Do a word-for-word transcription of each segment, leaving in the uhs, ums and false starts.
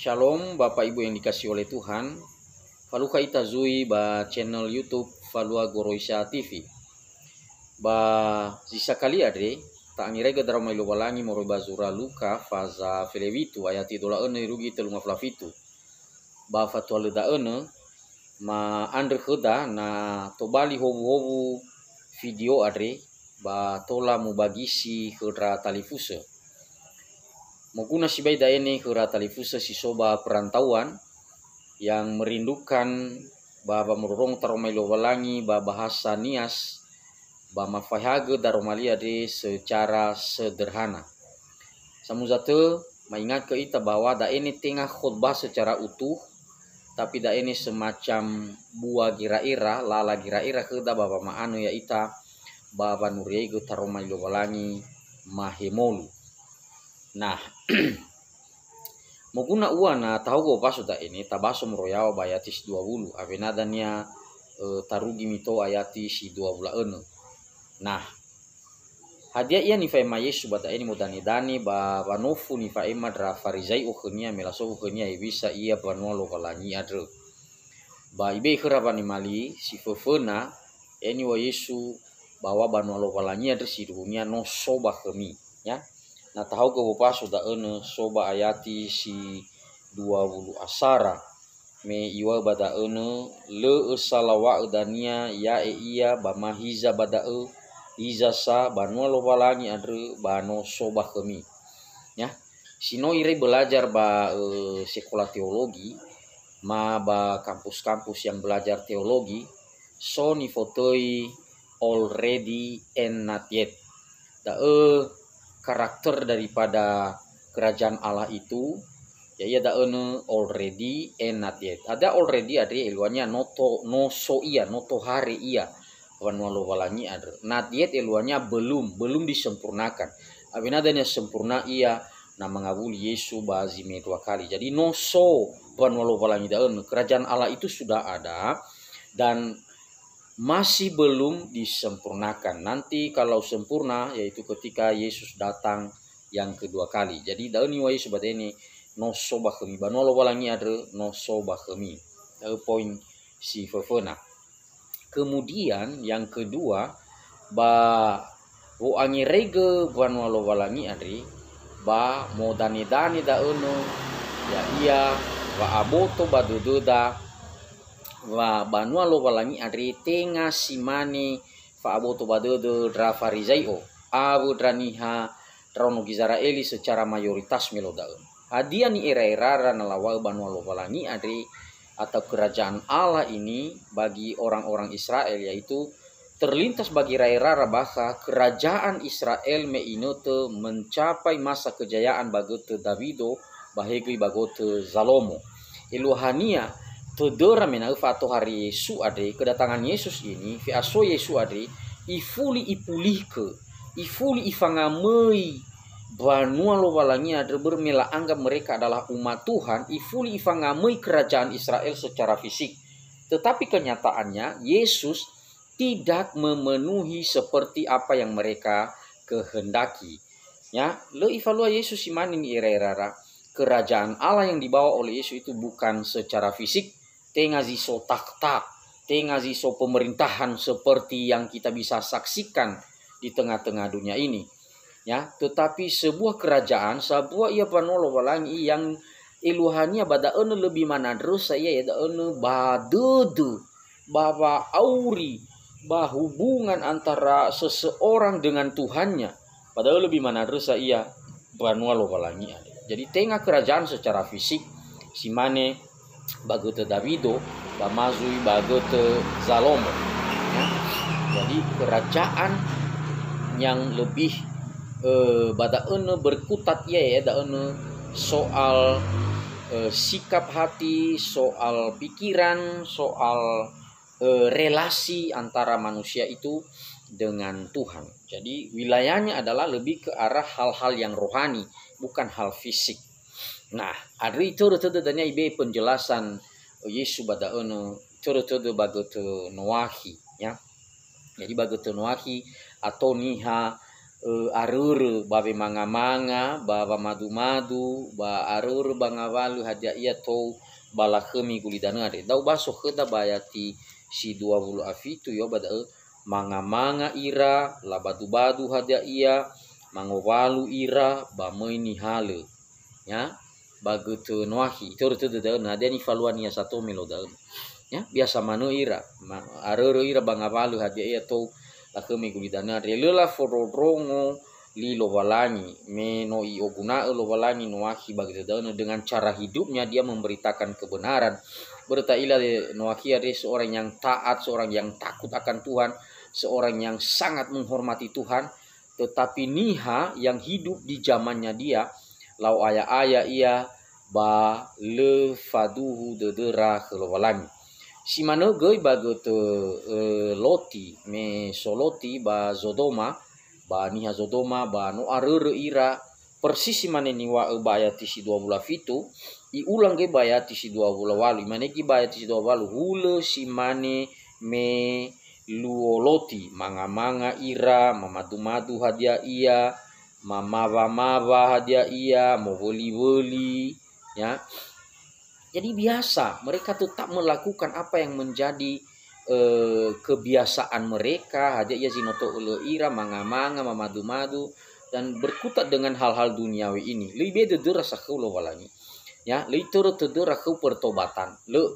Shalom, Bapak Ibu yang dikasihi oleh Tuhan. Falukha ita zui ba channel YouTube Falua Goroisa T V. Ba zi sakali andre, ta'angeraigö daroma li Lowalangi moroi ba zura Luka faza felewitu ayati dola'önö irugi telungaflafitu. Ba fatualö da'önö, ma'andrö khöda na tobali howuhowu video andre, ba tola mubagisi khöra talifusö. Moguna sibai da'e ne khöra talifusö si so ba perantauan yang merindukan ba wamororongo taroma li Lowalangi ba bahasa Nias, ba mafaehagö daroma li andre secara sederhana. Samuza tö, ma'ingat khö ita bahwa da'e ne tenga khotbah secara utuh, tapi da'e ne semacam bua gera'era, lala gera'era khöda ba wama'anö ya'ita ba wanuriaigö taroma li Lowalangi mahemolu. Nah, moguna ua na tahaogö wopaso da'e ne, tabaso moroi yaŵa ba ayati si dua wulu, awena dania, eh, tarugi mito ayati si dua wulu a önö. Nah, hadia ia nifa'ema Yesu ba da'e ne? Modane-dane ba wanofu nifa'ema ndra Farizai'o khönia me lasofu khönia hewisa ia mbanua Lowalangi andrö. Ba ibe'e khöra wanemali si föföna, e niŵa'ö Yesu bahwa mbanua Lowalangi andrö sindruhunia no so ba khömi, ya. Na tahaogö wopaso da'önö so ba ayati si dua wulu asara, me iŵa'ö ba da'önö, "Lö ösalaw̃a'ö dania ya'e ia ba ma hiza ba da'ö, hiza sa mbanua Lowalangi andrö ba no so ba khömi." Ya. Si no irai belajar ba, eh, sekolah teologi, ma ba kampus-kampus yang belajar teologi, so nifotöi already and not yet. Da'ö karakter daripada kerajaan Allah itu, ya'ia da'önö already and not yet. Ada already andre eluahnya no to-, no so ia, no tohare ia mbanua Lowalangi andrö. Not yet eluahnya belum, belum disempurnakan. Awena dania sempurna ia na mangawuli Yesu ba zi me dua kali. Jadi no so mbanua Lowalangi da'önö, kerajaan Allah itu sudah ada dan masih belum disempurnakan. Nanti kalau sempurna, yaitu ketika Yesus datang yang kedua kali. Jadi da'ö niŵa'ö Yesu ba da'e ne, "No so ba khömi, mbanua Lowalangi andrö no so ba khömi." Da'ö poin si föföna. Kemudian yang kedua, ba wo'angeraigö mbanua Lowalangi andre, ba modane-dane da'önö, ya'ia wa'aboto ba dödöda wa mbanua Lowalangi andre tenga si mane fa'aboto ba dödö ndra Farizai'o awö ndra niha ndraono Gizera'eli secara mayoritas me lo da'ö. Hadia ni'era-erara na laŵa'ö mbanua Lowalangi andre atau kerajaan Allah ini bagi orang-orang Israel, yaitu terlintas ba gera'erara bakha kerajaan Israel me inötö mencapai masa kejayaan ba götö Dawido, ba he göi ba götö Zalomo. Eluahania, tödöra me na fa'atohare Yesu andre, kedatangan Yesus ini, fe'aso Yesu andre, ifuli ipulihkö, ifuli ifangamöi mbanua Lowalangi andrö, börö me la'anggap mereka adalah umat Tuhan, ifuli ifangamöi kerajaan Israel secara fisik. Tetapi kenyataannya, Yesus tidak memenuhi seperti apa yang mereka kehendaki. Ya, lö ifalua Yesus si mane ni'era-erara. Kerajaan Allah yang dibawa oleh Yesus itu bukan secara fisik, tenga zi so takhta, tenga zi so pemerintahan seperti yang kita bisa saksikan di tengah-tengah dunia ini. Ya, tetapi sebuah kerajaan, sebuah ia mbanua Lowalangi yang eluahania ba da'önö lebih manandrösa ia, ya da'önö ba dödö, ba wa'auri, ba hubungan antara seseorang dengan Tuhannya. Padahal lebih manandrösa ia mbanua Lowalangi andre. Jadi tenga kerajaan secara fisik, si mane ba götö Dawido, ba ma zui ba götö Zalomo. Ya. Jadi kerajaan yang lebih, eh, ba da'önö berkutat ia, ya, da'önö soal, eh, sikap hati, soal pikiran, soal, eh, relasi antara manusia itu dengan Tuhan. Jadi wilayahnya adalah lebih ke arah hal-hal yang rohani, bukan hal fisik. Nah, andrö itörö tödö dania ibe'e penjelasan Yesu ba da'önö, itörö tödö ba götö Noakhi, ya. Jadi ba götö Noakhi ato niha eh, arörö ba wemanga-manga, ba wamadu-madu, ba arörö ba ngawalö hadia ia tou ba lakhömi gulidanö andre. Da'ö baso khöda ba ayati si dua wulu a fitu, yo, ba da'ö, manga-manga ira, labadu-badu hadia ia, mangowalu ira, ba möi nihalö. Ya, ba götö Noakhi. Itörö tödö da'ö, na hadia nifalua niha sato me lo da'ö. Ya, biasa manö ira, ma-, arörö ira ba ngawalö hadia ia tou lakhömi gulidanö andre. Lö lafondrondrongo li Lowalangi, me no i'oguna'ö Lowalangi Noakhi ba götö da'ö, dengan cara hidupnya dia memberitakan kebenaran. Börö ta'ila Noakhi andre seorang yang taat, seorang yang takut akan Tuhan, seorang yang sangat menghormati Tuhan, tetapi niha yang hidup di zamannya dia, lau aya-aya ia, ba lö faduhu dödöra khö Lowalangi. Si manö göi ba götö, eh, Loti, me so Loti ba Zodoma, ba niha Zodoma, ba no arörö ira, persis si mane niŵa'ö ba ayati si dua wulu a fitu, i'ulang göi ba ayati si dua wulu a walu, imane göi ba ayati si dua wulu a walu, hulö si mane me luo Loti, manga-manga ira, mamadu-madu hadia ia, mamawa-mawa hadia ia, mowöli-wöli, ya. Jadi biasa, mereka tetap melakukan apa yang menjadi, eh, kebiasaan mereka, hadia ia zi no to'ölö ira, manga-manga, mamadu-madu, dan berkutat dengan hal-hal duniawi ini. Lö ibe'e dödöra sakhö Lowalangi. Ya, lö itörö tödöra khöu pertobatan. Lö.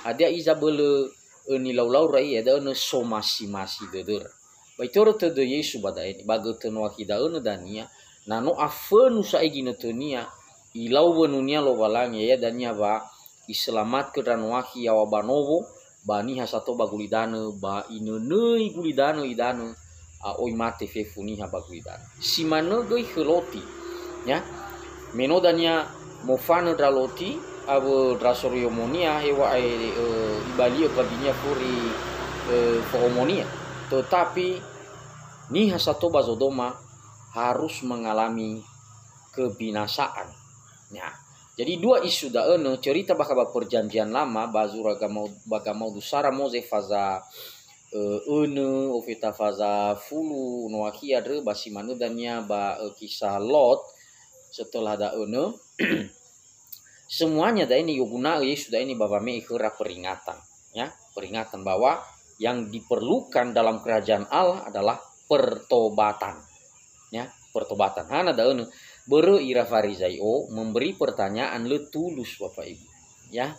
Hadia i zabölö, eh, nilau-laura ia, da'ö nö somasi-masi dödöra. Ba itörö tödö Yesu ba da'e, ba götö Noakhi da'önö dania, na no afönu sa'ae ginötönia, ilau wönunia Lowalangi, ya'ia dania wa iselamatgö ndra Noakhi yaŵa ba nowo, ba niha sato ba gulidanö, ba inönöi gulidanö idanö, a, oi mate fefu niha ba gulidanö. Si manö göi khö Loti, ya. Me no dania mofanö ndra Loti awö ndra soroiyomonia, heŵa'ae, eh, ibali'ö mbaginia furi, eh, fo'omonia. Tetapi niha sato ba Zodoma harus mengalami kebinasaan. Ya. Jadi dua isu da'önö, cerita bakha ba Perjanjian Lama, ba zura Gamau-, ba Gamaudu Sara Moze faza, eh, önö, ofeta faza fulu Noakhi andrö, ba si manö dania ba, eh, kisah Lot, setelah da'önö, semuanya da'e niguna'ö Yesu da'e ba wame'e khöra peringatan, ya, peringatan bahwa yang diperlukan dalam kerajaan Allah adalah pertobatan. Ya, pertobatan. Hana da'önö, börö ira Farizai'o memberi pertanyaan lö tulus, Bapak Ibu. Ya,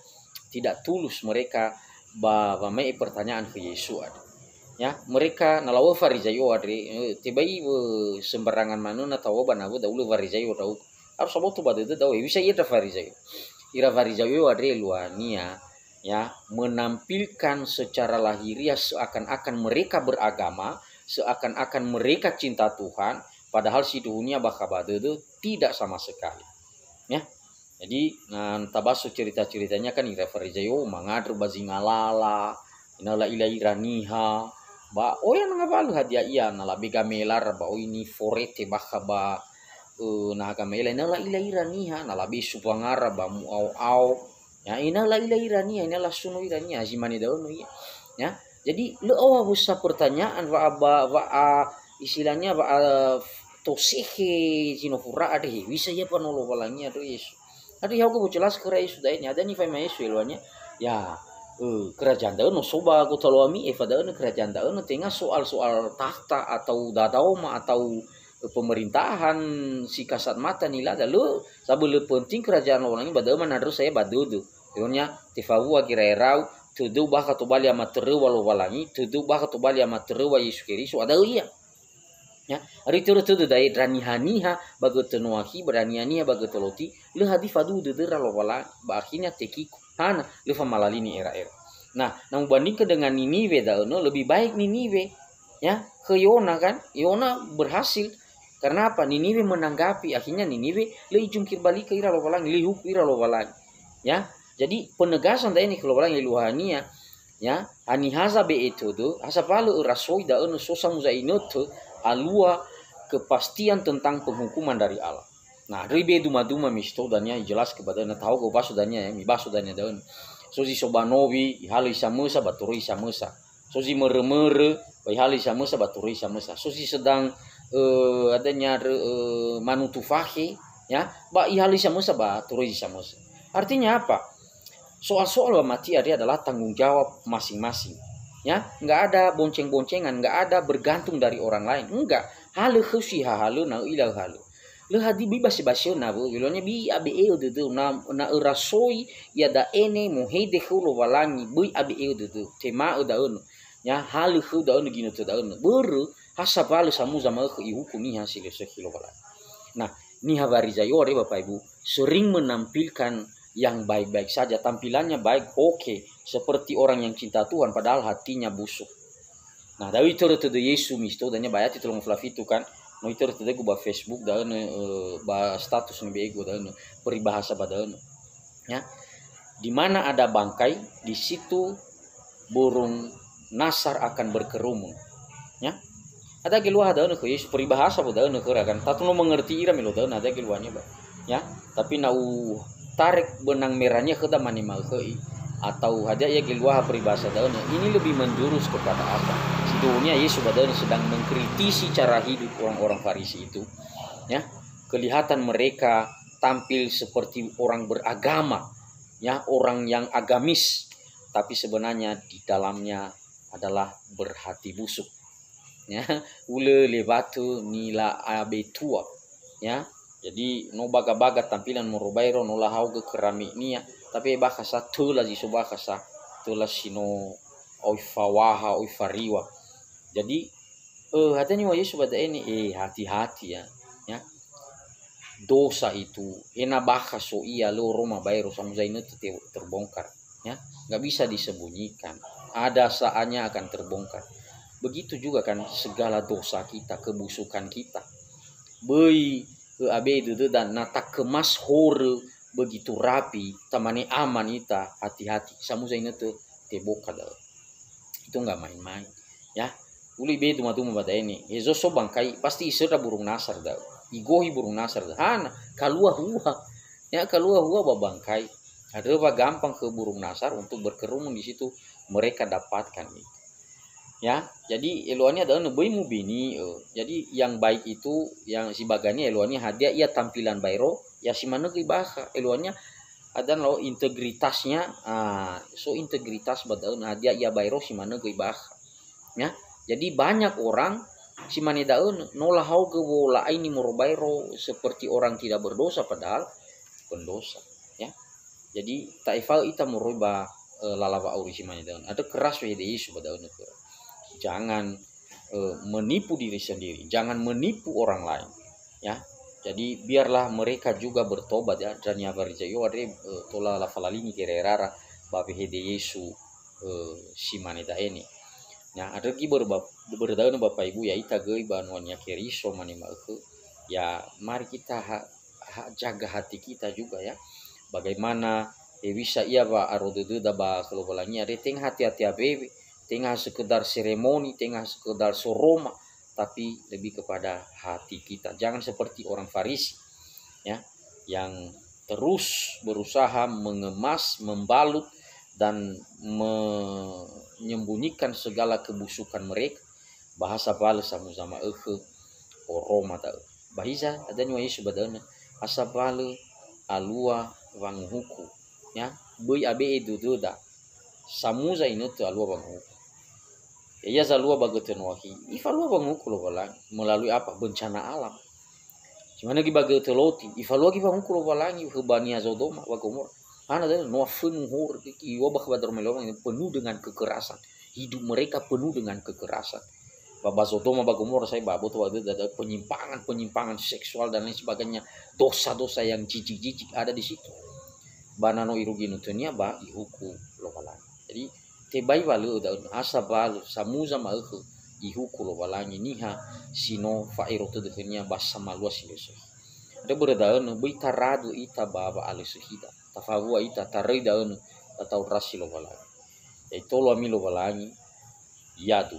tidak tulus mereka ba wame'e pertanyaan khö Yesu andrö. Ya, mereka na lawö Farizai'o andre, eh, tebai wö-, sembarangan manö na taŵa'ö ba nawö da'u lö Farizai'o ndra'ugö. Harus aboto ba dödö da'u, eh, bisa ia ndra Farizai'o. Ira Farizai'o andre eluahania, ya, menampilkan secara lahiriah seakan-akan mereka beragama, seakan-akan mereka cinta Tuhan, padahal sindruhunia bakha ba dödö tidak sama sekali. Ya. Jadi, na tabaso cerita-ceritanya kan ira Farizai'o mangandrö ba zingalala, na la'ila ira niha, ba oya na ngawalö hadia ia, na labe gamelara ba oi niforete bakha ba, eh, naha gamela, na la'ila ira niha, na labe suwangara ba mu'ao-ao, ya, ina la'ila ira niha, ina lasuno ira niha, zi mane da'önö ia. Ya, jadi lö awösa pertanyaan wa, ba, wa, a, istilahnya wa, a, tosehe zi no fura andre, he, bisa ia pa no Lowalangi andrö Yesu. Andrö ihaogö wojelas khöra Yesu da'e, ada nifaema Yesu eluahania, ya, eh, kerajaan da'ö no so ba gotaluami, efa da'önö kerajaan da'önö, tenga soal-soal tahta atau dadaoma atau pemerintahan si kasat mata nilada, lö, sabölö penting kerajaan Lowalangi ba da'ö manandrö saya ba dödö. Pokoknya, tefawu'a gera'erau, tödöu bakha tobali amatöröŵa Lowalangi, tödöu bakha tobali amatöröŵa Yesu Keriso, ada'ö ia. Ya, ari törö tödö da'e, ndra niha-niha ba götö Noakhi, ba ndra niha-niha ba götö Loti, lö hadia faduhu dödöra Lowalangi, ba akhirnya tekiku. Hana, lö famalalini era-era. Nah, na mubandingkan dengan Niniwe da'ö, no, lebih baik Niniwe. Ya, khö Yona kan, Yona berhasil. Karena apa? Niniwe menanggapi, akhirnya Niniwe lö ijungkir balik khö ira Lowalangi, lö ihuku ira Lowalangi. Ya, jadi penegasan da'e nikhö Lowalangi eluahania, ya, haniha zabe'e tödö, ha sabölö öra soi da'ö nö so samuza'inötö alua kepastian tentang penghukuman dari Allah. Nah, andrö ibe'e duma-duma me si tou dania ijelaskö ba da'ö, na tahaogö ubaso dania, ya, mibaso dania da'ö. So zi so ba nowi, ihalö i samösa, ba toröi i samösa. So zi mörö-mörö, ba ihalö i samösa, ba toröi i samösa. So zi sedang eh, adanya re, eh, manutu fakhe, ya, ba ihalöi samösa ba toröi samösa. Artinya apa? Soal-soal wamati andre adalah tanggung jawab masing-masing. Ya, nggak ada bonceng-boncengan, nggak ada bergantung dari orang lain. Enggak. Halö khöu si hahalö, na ila halö. Lö hadi bi basi-basi na wö, eluahnya bi abe'e dödö, na, na örasoi ia da'e ne mohede khöu Lowalangi, böi abe'e dödö. Tema'ö da'önö. Ya, halö khöu da'önö, ginötö da'önö. Börö, ha sabalö samuza ma'ökhö ihuku niha si lö sökhi Lowalangi. Nah, niha Farisaio re Bapak Ibu, sering menampilkan yang baik-baik saja, tampilannya baik, oke, seperti orang yang cinta Tuhan, padahal hatinya busuk. Nah, dawi itörö tödö Yesu misto dania ba ayat tolong fitu kan, no itörö tödögu ba Facebook da'önö, eh, ba status nibe'egu da'önö, peribahasa ba da'önö. Ya. Di mana ada bangkai, di situ burung nasar akan berkerumun. Ya. Ada geluaha da'önö khö Yesu, peribahasa bo da'önö khöra kan. Tatu no mengerti ira melo da'önö, ada geluahanya ba. Ya, tapi na utarek benang merahnya khöda mane ma'ökhöi. Atau hadia ia geluaha peribahasa da'önö, ini lebih menjurus kepada apa? Sidohonia Yesu ba da'önö sedang mengkritisi cara hidup orang-orang Farisi itu. Ya, kelihatan mereka tampil seperti orang beragama, ya, orang yang agamis, tapi sebenarnya di dalamnya adalah berhati busuk. Ya, ulö lewatö nila abetua. Ya, jadi no baga-baga tampilan morobaero no lahaogö kerami'nia, tapi bakha sa töla zi so bakha sa, töla si no oi fawaha, oi fariwa. Jadi, eh, hadia niŵa'ö Yesu ba da'e ne, eh, hati-hati ya. Ya. Dosa itu, he na bakha so ia lö oroma baero, samuza inötö te-, terbongkar. Ya, nggak bisa disembunyikan. Ada saatnya akan terbongkar. Begitu juga kan segala dosa kita, kebusukan kita. Böi, eh, abe'e dödöda na takemas horö begitu rapi, tamane aman ita, hati-hati. Samuza inötö teboka da'ö. Itu nggak main-main. Ya, ulö ibe'e duma-duma ba da'e ne. Hezo so bangkai, pasti isöndra burung nasar da'ö. Igohi burung nasar da'ö. Hana, kalua hua. Ya, kalua hua ba bangkai. Andrö wa gampang khö burung nasar untuk berkerumun di situ, mereka dapatkan itu. Ya, jadi eluahania da'önö böi mubini, eh. Jadi yang baik itu, yang si bagania eluahania hadia ia tampilan baero, ya si manö göi bakha. Eluahania ada lo integritasnya, ah, so integritas ba da'önö hadia ia baero si manö göi bakha. Ya, jadi banyak orang si mane da'önö, no lahaogö wo la'aini morobaero seperti orang tidak berdosa padahal pendosa, ya. Jadi, ta'efa'ö ita moroi ba, eh, lala wa'auri si mane da'önö. Andrö keras wehede Yesu ba da'önö khöra. Jangan, eh, menipu diri sendiri, jangan menipu orang lain. Ya. Jadi, biarlah mereka juga bertobat, ya. Dan ya Farisaio andre, eh, tola lafalalingi gererara ba wehede Yesu, eh, si mane da'e ne. Ya, andrö göi börö ba-, börö da'önö Bapak Ibu, ya ita göi banua-Nia Keriso mane ma'ökhö. Ya, mari kita ha-, ha-, jaga hati kita juga ya. Bagaimana hewisa ia wa aro dödöda ba khö Lowalangi andre, tenga hati-hati awewe, tenga sekedar seremoni, tenga sekedar soroma, tapi lebih kepada hati kita. Jangan seperti orang Farisi, ya, yang terus berusaha mengemas, membalut, dan menyembunyikan segala kebusukan mereka, ba ha sabalö samuza ma'ökhö oroma da'ö. Ba hiza, hadia niŵa'ö Yesu ba da'önö, ha sabalö alua wanguhuku, ya, böi abe'e dödöda. Samuza inötö alua wanguhuku. Ya, ia zalua ba götö Noakhi, ifalua wanguhuku Lowalangi. Melalui apa? Bencana alam. Si manö göi ba götö Loti, ifalua göi wanguhuku Lowalangi khö bania Sodoma wa Gomora. Hana da'ö, no afönu horö, iŵa'ö ba khö ba daroma Lowalangi, penuh dengan kekerasan. Hidup mereka penuh dengan kekerasan. Ba, ba Sodoma ba Gomora saya ba aboto ba da'ö, penyimpangan-penyimpangan seksual dan lain sebagainya, dosa-dosa yang jijik-jijik ada di situ. Ba na no irugi inötönia ba ihuku Lowalangi. Jadi, tebai wa lö da'ö, ha sabalö samuza ma'ökhö ihuku Lowalangi niha si no fa'ero tödö khönia ba samalua si lö sökhi. Andrö börö da'önö, böi taradö ita ba wa'alösökhida. Tafawua ita, taröi da'önö, tata'u ndrasi Lowalangi. Ya'itolo ami Lowalangi, yadu.